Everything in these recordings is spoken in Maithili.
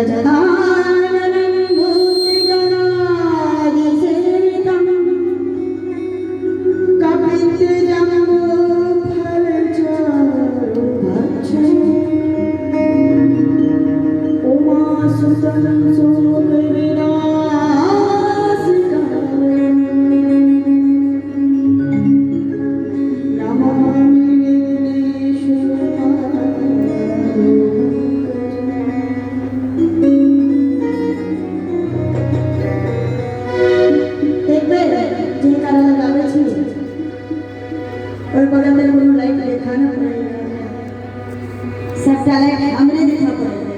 गजाननं भूतगणादिसेवितं कपित्थजम्बूफलचारुभक्षणम् उमासुतं शोकविनाशकारणम् नमामि विघ्नेश्वरपादपङ्कजम्। एक बेर जयकारा लगाबै छी, ओहि बगलमे कोनो लाइट देखा न पड़ैए, सबटा लाइट हमरे देखऽ पड़ैए,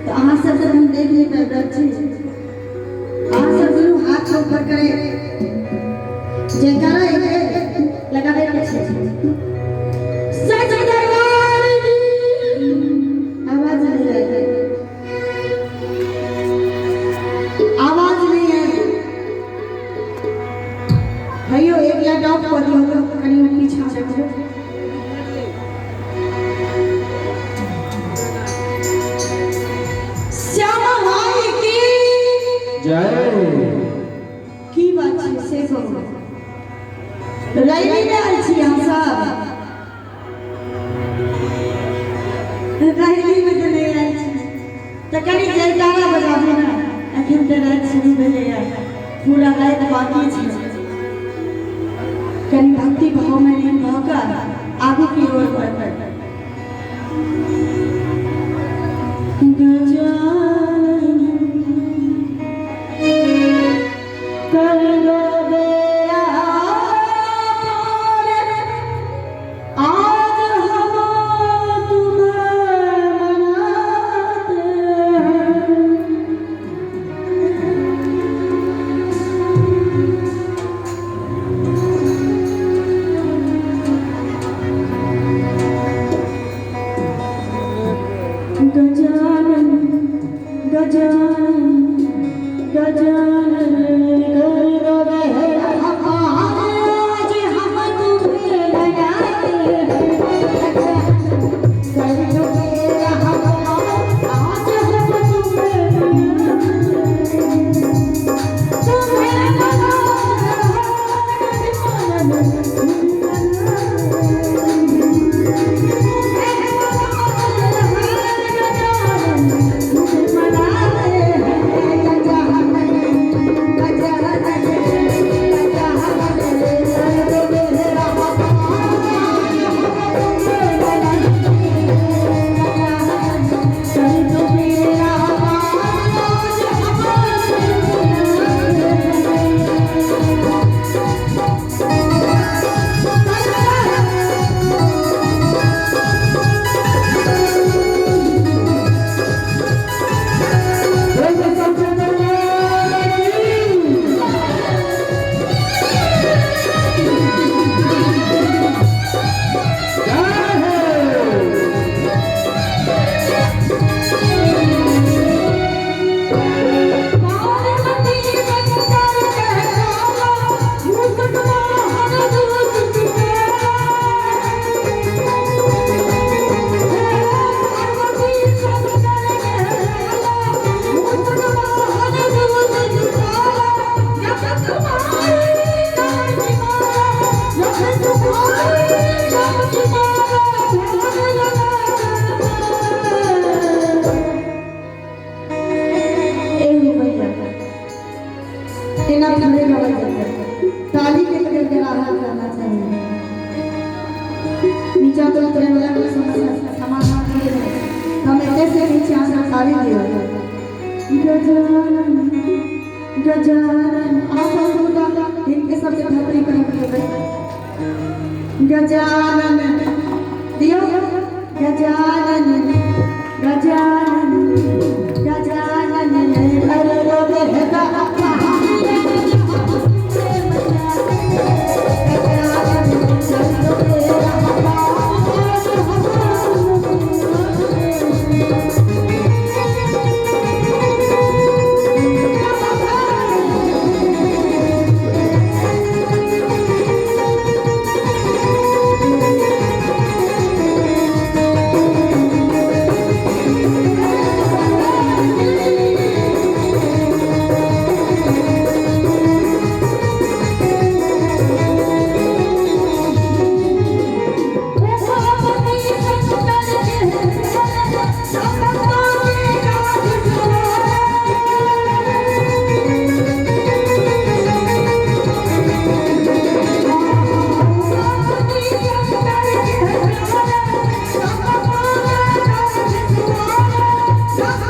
तऽ अहाँ सबके हम देख नहि पाबि रहल छी। अहाँ सब दुनू हाथ ऊपर करे जयकारा एक बेर लगाबैके छै। सच दरबार की आवाज नहीं आए, आवाज नहीं आए। भैयो एक लाइट ऑफ कऽ दियौ तऽ कनि हम पीछा चलू। श्यामा माई की जय। की बात छै से कहू, रैली मे आयल छी अहाँ सब? रैली मे तऽ नहि आयल छी, तऽ कनि जयकारा बजाबू ने। अखन तऽ राति शुरू भेलैए, पूरा राति बाकी छै। कनि भक्ति भावमे लीन भऽ कऽ आगू की ओर बढ़बै। गजानन कर दो बेड़ा पार, आज हम तुम्हें मनाते हैं। गजानन गजानन गजानन कर दो बेड़ा पार, आज हम तुम्हें मनाते हैं। कर दो बेड़ा पार, आज हम तुम्हें मनाते हैं। तुम्हें मनाते हैं, गजानन तुम्हें मनाते हैं। तुम्हें मनाते हैं, गजानन तुम्हें मनाते हैं। गजानन गजानन गजानन कर दो बेड़ा पार, आज हम तुम्हें मनाते हैं। गजानन कर दो बेड़ा पार, आज हम तुम्हें मनाते हैं। बोल सच्चे दरबार की जय हो। पार्वती शंकर कहलावा, मूषक वाहन दूत कुबेरा। पार्वती शंकर कहलावा, मूषक वाहन दूत कुबेरा। जब तुम्हारी काज मारा, जब तुम्हारी काज मारा, भोग लगाते। एगो भैया एना थोड़े गावल जेतै, ताली के गड़गड़ाहट रहना चाहिए। नीचा तो उतरे वाला कोई समस्या समाधान नहीं है, हम एते से नीचे से ताली दियो। गजानन गजानन, अहाँ सब सुनता हिनके सबके धरती पर देबै। गजानन दियो, गजानन गजानन गजानन कर दो बेड़ा पार, गजानन कर दो बेड़ा पार, आज हम तुम्हें। सब